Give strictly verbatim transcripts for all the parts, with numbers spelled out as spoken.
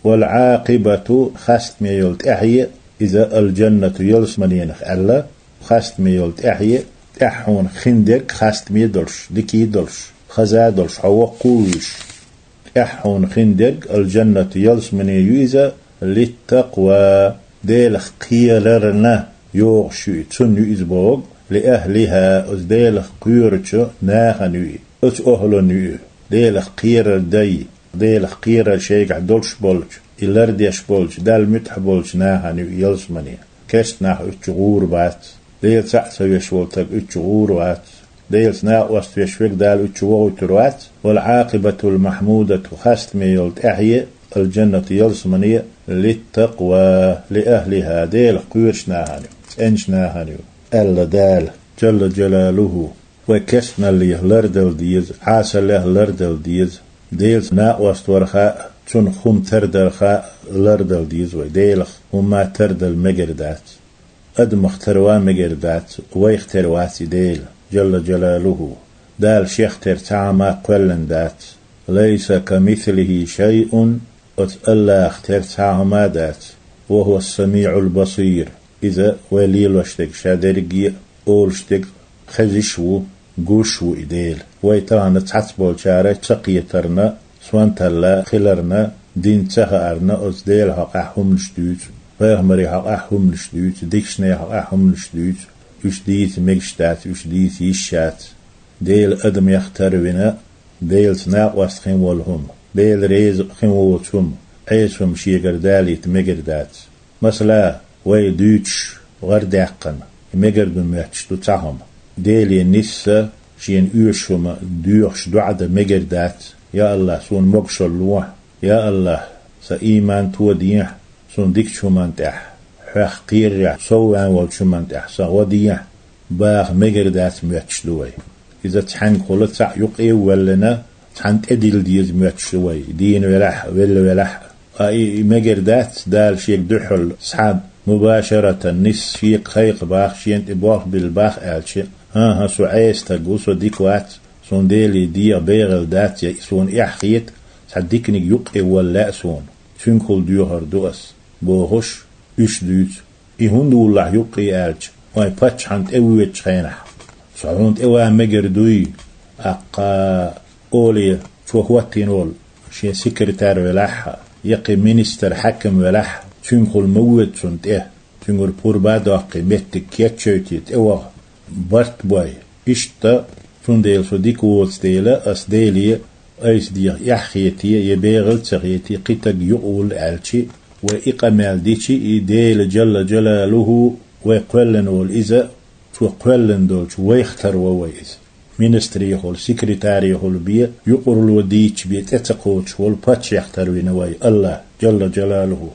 والعاقبة хастаме йола тӀехье, иза الجنة ялсманенах аьлла, хастаме йола тӀехье, тӀехьа хьуна хиндерг хастаме долуш, дикий долуш, хаза долуш, хьо воккху вуьйш. ТӀехьа хьуна хиндерг الجنة ялсмане ю иза, للتقوى Делах кхерарна йогӀуш ю и, цунна ю иза боху, لأهلها оцу Делах кхоьручу нахана ю и, оцу охӀлана ю и, Делах кхерар дай, Делах кхерар шайгахь долуш болчу, и лардеш болчу, Далла муьтӀахь болчу нахана ю и ялсмане. Керста нах уьттачу гӀур бац. Дела цхьаъ ца веш волу таг уьттачу гӀур вац. Делаца накъост веш верг Дала уьттачу вохуьйтур вац. والعاقبة المحمودة хастаме йолу тӀаьхье, الجنة ялсамане, للتقوى لأهلها Делах кхоьруш нахана ю, цӀеначу нахана ю, аьлла Дала, Джалла Джалалуху. Вай керстаналлех лардала деза, Ӏасаллех лардала деза. Делаца накъост варха а, цунах хӀума тардарха а лардала деза вай. Делах хӀумма тардала мегар дац. Адамах тарван мегар дац, вайх тера вац и Дела, Джалла Джалалуху. Дала шех тера цхьа хӀума кхоьллина дац. ليس كمثله شيء оцу Аллахах тера цхьа хӀума дац. وهو السميع البصير иза вай лелош дерг, ша дерриге а олуш дерг хезаш а ву, гуш а ву и Дела. Вай тахана цхьацца болчара ца кхетарна, сонталла хиларна, дин ца хаарна оцу Делан хьокъехь хӀуманаш дуьйцу, пайхамарийн хьокъехь хӀуманаш дуьйцу, дикачу нехан хьокъехь хӀуманаш дуьйцу, уьш дийца мегаш дац, уьш дийца йиш яц. Дела адамех тарвина, Делаца накъост хин волу хӀума, Дела реза хин воцу хӀума, Ӏеса хӀума шегара далийта мегар дац. Масала, вай дуьйцуш гӀар даьккхина, и мегар ду моьттуш ду цхьа хӀума. Деле нисса шена оьшуш хӀума доьхуш доӀа дан мегар дац: «Я АллахӀ, суна могушалла лохьа. Я АллахӀ, сан ийман тодехьа, суна дикачу хӀуманна тӀехь, хьох кхерарехь, сов ваьн волчу хӀуманна тӀехь сан гӀо дехьа», баха мегар дац моьттуш ду вай. Иза цхьаьнгахула цхьаъ юкъе а ваьллина, цхьаьна тӀедилла деза моьттуш ду вай, дийна велахь а, велла велахь а. Ткъа и, и мегар дац, Дала шега дуьхьал схьа мубашаратан нисса шега кхайкха баха, шена тӀе болх билла баха аьлча, хӀан-хӀа, со Ӏеса стаг ву, со дика вац, суна Деле деха бегӀал дац, я суна эхь хета, цхьа диканиг юкъе вала лаьа суна, цуьнгахула доьхур ду ас, бохуш, уьш дуьйцу. И хӀунда вуллахь юккъе аьлча, вайн паччахьна тӀевоьдучу хенахь, со хьуна тӀеван мегар дуй, аккха олий, цо хӀоттийна волу шен секретарь велахь а, я кхин министр, хьаькам велахь а, цуьнгахула ма воьду цунна тӀе, цуьнгара пурба а доккхий, меттиг кечйойтий, тӀеваха, барт бой. Иштта, цундела со дика воцу дела, ас Деле айса деха эхь хетий, я бегӀал ца хетий, кхин таг юкъа вулла аьлчи, вай и къамел дичи, и Дела Джалла Джалалуху вай кхоьллина волу иза, цо кхоьллина долчу вайх тарво вай иза. Министрехула, секретарехула бен, юкъаралла дийцча бен тӀе ца кхочуш волу паччахьех тарвина вай АллахӀ, Джалла Джалалуху.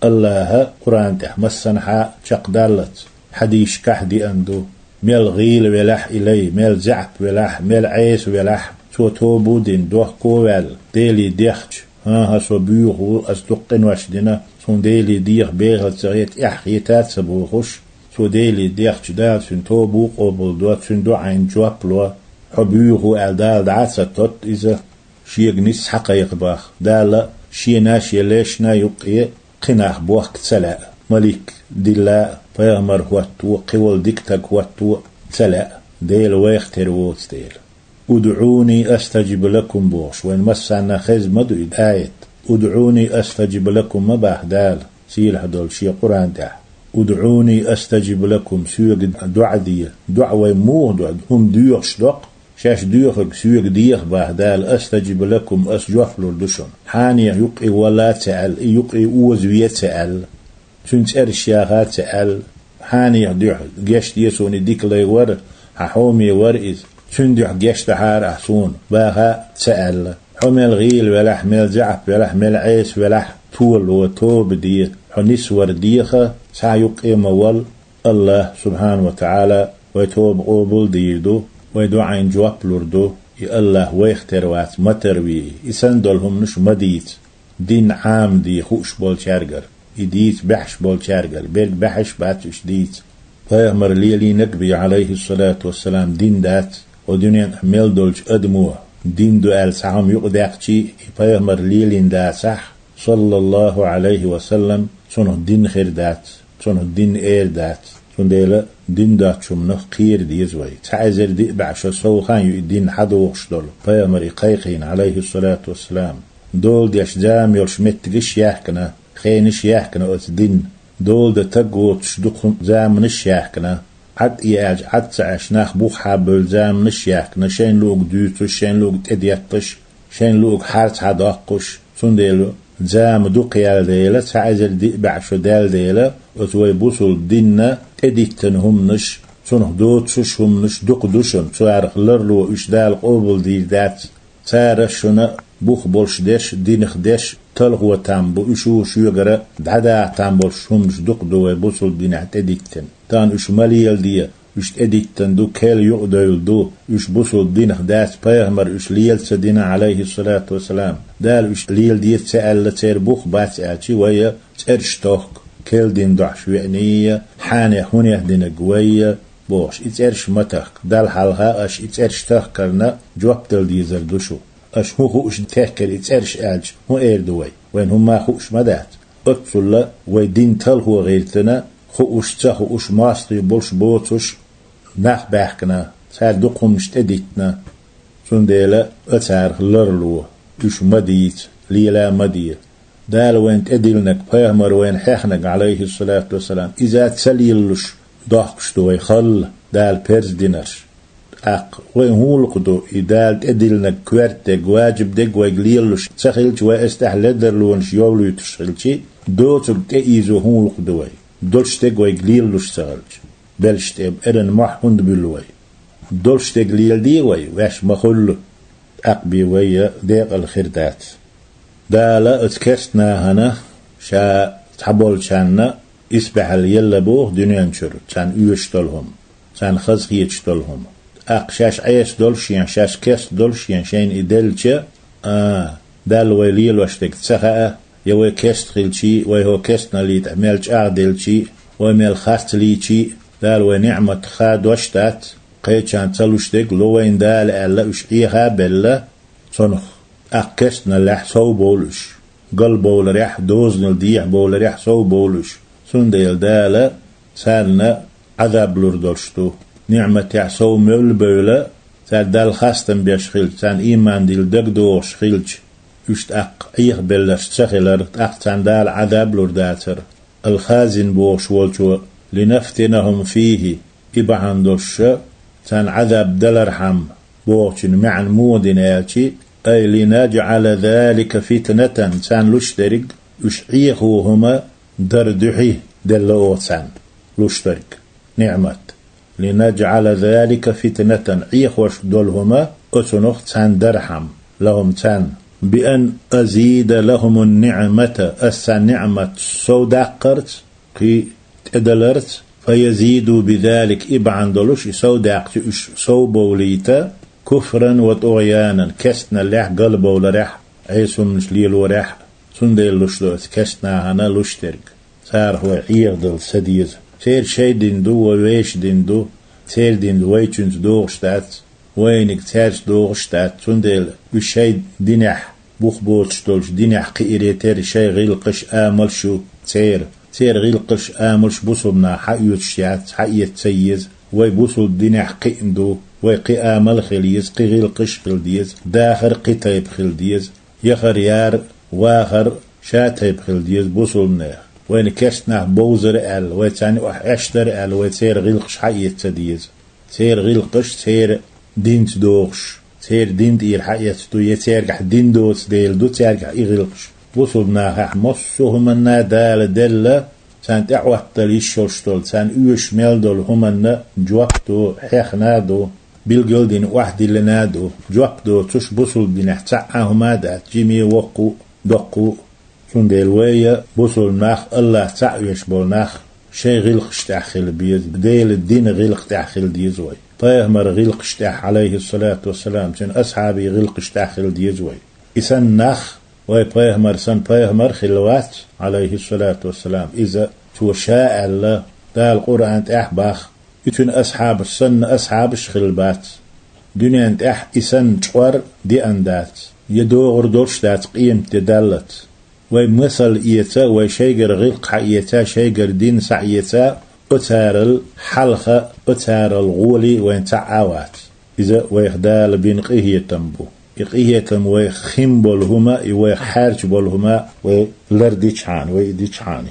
АллахӀа Къуръан тӀехь массанхьа чекхдаллалц, хьадийсашкахь деана ду, мел гӀийла велахь и лай, мел заьӀап велахь, мел Ӏеса велахь, цо тоба а дина, дохко а ваьлла, Деле дехча, хӀан-хӀа, со буьйху, ас дукха къинош дина, суна Деле деха бегӀал ца хета, эхь хета а ца бохуш, цо Деле дехча, Дала цуьнан тоба а къобалдо, цуьнан доӀанна жоп ло, хьо буьйху аьлла, Дала дӀа а ца тотту иза. Шега нисса схьакхайкха баха, Дала шена а, шен лешна а юккъе кхин нах бохка ца лаьа, малик дилла а, пайхамар хӀотто а, кхин волу дика таг хӀотто а ца лаьа, Дела вайх тера воцу дела. «ادعوني أستجب لكم» бохуш, вайн массарна хезна ма ду и аят. «ادعوني أستجب لكم» ма баха Дала, сийлахь долу шен Къуръан тӀехь. «ادعوني أستجب لكم», соьга доӀа де, доӀа вай муха до, хӀума доьхуш доккху, шаьш доьхург соьга деха баха Дала, «أستجب لكم», ас жоп лур ду шуна. Хьанех юккъе вала а ца аьлла, и юккъе озаве а ца аьлла, цуьнан цӀераш яха а ца аьлла, хьанех дуьхьа гечде суна, и дика лай вара, хьан хьоме вара иза, цуьнан дуьхьа гечдахьара ахь суна, баха а ца аьлла. Хьо мел гӀийла велахь, мел заьӀап велахь, мел Ӏеса велахь, толо, тоба де, хьо нисвар деха, цхьа юккъе а ма вала, АллахӀ, субхьана ва тагӀала, вай тоба къобал а дийр ду, вай доӀанна жоп лур ду, и АллахӀ вайх тера вац, ма тарве и, и санна долу хӀуманаш ма дийца, дин Ӏамаде хууш болчаьргара, и дийца баьхьаш болчаьргара, берг баьхьаш а бац уьш дийца. Пайхамар лелийнарг бен, Ӏалайхиссалату вассалам, дин дац, хӀо дуьнен тӀехь мел долчу адамо дин ду аьлла цхьа хӀума юкъадаьккхичий, и пайхамар лелийна дацахь, саллаллахӀу Ӏалайхи ва саллам, цунах дин хир дац, цунах дин эр дац. Цундела дин доацачунах кхера деза вай. Цхьа эзар диъ бӀе шо сов хан ю и дин хьадохуш долу, пайхамар и кхайкхийна, Ӏалайхиссалату вассалам. Дола деш зама йолуш меттигаш а яьхкина, хенаш а яьхкина оцу дин. Дола дан таг воцуш дукха заманаш а яьхкина, Ӏад и аьлча Ӏад ца Ӏеш, нах бух хьабевлла заманаш а яьхкина, шайна луъург дуьйцуш, шайна луъург тӀедетташ, шайна луъург харц хьадоккхуш. Цундела зама дукха яьлла дела, цхьа эзар диъ бӀе шо даьлла дела, оцу вай бусулба динна тӀедиттина хӀуманаш, цунах доцуш хӀуманаш дукха ду шуна, царах ларло уьш Дала къобалдийр дац. Цара шуна бух болуш деш, динах деш, талхо там бу, уьш ву шуьгара дӀадаха там болуш хӀуманаш дукха ду вай бусулба динехь тӀедиттина. Тахана уьш ма леладе, уьш тӀедиттина ду, кел юкъадевлла ду, уьш бусулба динах дац, пайхамар уьш лела ца дина, Ӏалайхиссалату вассалам. Дала уьш леладе ца аьлла, церан бух бац аьлчи, вайа цӀераш тохку, кел дин дохьуш веаний, хьанех хӀунех динарг вайа, бохуш, и цӀераш ма тахка. Далла хьалха аша и цӀераш тахкарна жоп дала дезар ду шу. Аша хӀун хууш техкира и цӀераш аьлча, хӀун эр ду вай? Вайна хӀумма а хууш ма дац. Оццула вай дин талхо гӀиртина, хууш, ца хууш, мостагӀий болуш, боцуш нах баьхкина, цара дукха хӀуманаш тӀедиттина. Цундела а царах ларло, уьш ма дийца, лела а ма де. Дала вайна тӀедиллинарг, пайхамар вайна хьехнарг, Ӏалайхиссалату вассалам, иза ца лелалуш дохкуш ду вай халла, Дала парз динарш. ТӀаккха вай хӀун лукха ду, и Дала тӀедиллинарг коьрта дерг, важиб дерг вайга лелалуш ца хилча, вай эс тӀехь ледарлонаш йовлуьйтуш хилчи, доцург тӀеийзо хӀун лукха ду вай? Долуш дерг вайга лелалуш ца хилча, белш тӀе эрна мохь хӀунда буьллу вай? Долуш дерг леладе вай, ваьш ма хуьллу, тӀаккха бен вайа декъала хир дац. Дала оцу керста нахана ша цхьаболчарна исбаьхьалла елла боху дуьнен чуьра, царна оьшуш долу хӀума, царна хазахеташ долу хӀума. ТӀаккха шаьш Ӏеса долу шен, шаьш керста долу шен, шайна и делча, а, Далла вай лелош дерг ца хаьа, я вай керста хилчий, вай хӀо керстаналлий тӀехь мел чӀагӀделчий, вай мел харцлийчий, Дала вай ниӀмат хадош дац, кхечарна ца луш дерг ло вайна Дала аьлла, уьш Ӏеха а белла, цунах. ТӀаккха керстаналлехь сов бовлу уьш, галбовларехь, дозанал дехьабовларехь сов бовлу уьш. Цундела Дала царна Ӏазаб лур долуш ду. НиӀматехь сов мевлла бевлла, цара Далла хастам беш хилча, царна ийман дилла дагадогӀуш хилча, уьш тӀаккха Ӏехабелларш ца хилар, тӀаккха царна Дала Ӏазаб лур дацара. Ал-Хазин бохуш волчо: «Линафтинахум фийхи», и бахьана долуш царна Ӏазаб далархьама бохучун маьӀна муха дина аьлчи, ай: «ЛинаджӀала залика фитнатан», царна луш дерг уьш Ӏехо хӀума дар дуьхьи делла оха царна луш дерг ниӀмат. «ЛинаджӀала залика фитнатан», Ӏехош долу хӀума оцунах царна дархьама, лахум царна. «Биан азида лахумун ниӀмата», ас царна ниӀмат сов даккхарца, кхин тӀедаларца, «фаязиду бизалик», и бахьана долуш, и сов даьккхича уьш сов бовлийта, «куфран ва тӀугӀянан», керстаналлехь, галбовларехь, Ӏеса хӀуманаш лелорехь, цундела луш ду оцу керста нахана луш дерг. Царах вай Ӏехадала ца деза. Церан шайн дин ду, вай вешан дин ду, церан дин вайчуьнца догӀуш дац, вайниг цаьрца догӀуш дац, цундела уьш шайн динехь бух боцуш долчу динехь кхиире терра шайн гӀиллакхаш а, амалш ю церан. Церан гӀиллакхаш а, амалш бусулба наха хьаоьцуш яц, хьаэца ца еза. Вай бусулба динехь кхиъна ду, вай кхин амал а хила еза, кхин гӀиллакхаш а хила деза, дахар а кхин тайпа хила деза, яхар, яр, вахар ша тайпа хила деза бусулба нехан. Вайна керста нах бовзар аьлла, вай царна юкъахь Ӏеш дар аьлла, вай церан гӀиллакхаш хьаэца ца деза. Церан гӀиллакхаш церан динца догӀуш, церан дин тӀера хьаэцна ду, я цаьргахь дин доцу дела ду цаьргахь и гӀиллакхаш. Бусулба нахахь массо а хӀуманна Дала делла, царна тӀеӀоттадала йиш йолуш долу, царна оьшуш мел долу хӀуманна жоп ду, хьехна а ду, билгал а дина охьадиллина а ду. Жоп доцуш бусулба динехь цхьа а хӀума а дац, жиме, воккха а, доккха а. Цундела вай, бусулба нах, АллахӀ цхьаъ веш болу нах, шайн гӀиллакхаш тӀехь хила беза, Делан динан гӀиллакх тӀехь хила деза вай. Пайхамаран гӀиллакхаш тӀехь, Ӏалайхиссалату вассалам, цуьнан асхьабийн гӀиллакхаш тӀехь хила деза вай. И санна нах, вай пайхамар санна пайхамар а хилла вац, Ӏалайхиссалату вассалам, иза цо ша аьлла, Дала Къуръан тӀехь бах, и цуьнан асхьабаш санна асхьабаш а хилла бац. Дуьнен тӀехь и санна чкъор деана дац, я догӀур долуш дац къематде даллалц. Вай масал эца, вай шайгара гӀиллакх хьаэца, шайгара дин схьаэца, оцарал хьалха, оцарал гӀоли вайна цхьа а вац. Иза вайх Дала бина къинхетам бу. И къинхетам вайх хин болу хӀума, и вайх хьаьрча болу хӀума вай лардичхьана, вай и дичхьана.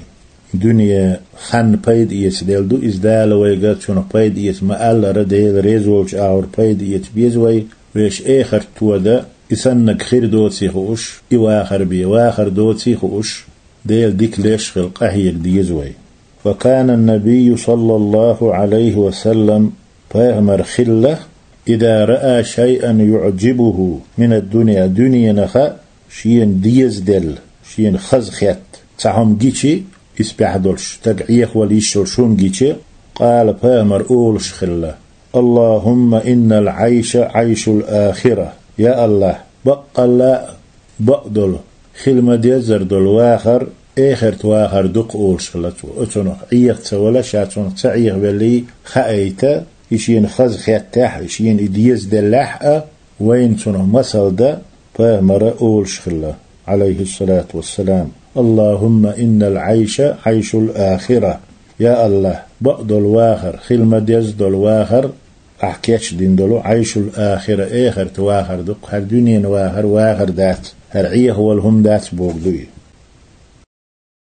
Дуьне хан пайда эцаделла ду, иза Дала вайга цунах пайда эца ма-аллара, Дела реза волчу агӀор пайда эца беза вай, вешан эхарт тода, и саннаг хир доций хууш, и вахар бен, вахар доций хууш, Дела дика леш хила къахьега деза вай. وكان النبي صلى الله عليه وسلم, пайхамар хилла, إذا رأى شيئا يعجبه من الدنيا, дуьненах шена дезаделла, шена хаза хетта цхьа хӀума гичи, исбаьхьа долуш, стаг Ӏехавала йиш йолуш хӀума гичи, قال, пайхамар олуш хилла: اللهم إن العيش عيش الآخرة. Я АллахӀ, баккъалла а бакъдолу, хила ма-деззара долу вахар эхарт вахар ду-кх олуш хилла цо. Оцунах Ӏеха ца вала, ша цунах ца Ӏехавеллий хаийта, и шена хаза хеттехь а, и шена и дезаделлехь а, вайна цунах масал дан пайхамара олуш хилла, عليه الصلاة والسلام: اللهم إن العيش عيش الآخرة. Я АллахӀ, бакъдолу вахар, хила ма-дезза долу вахар, ахь кечдина долу, عيش الآخرة, эхарт вахар ду-кх, хӀара дуьненан вахар вахар дац, хӀара Ӏехавала хӀума дац бохург ду и.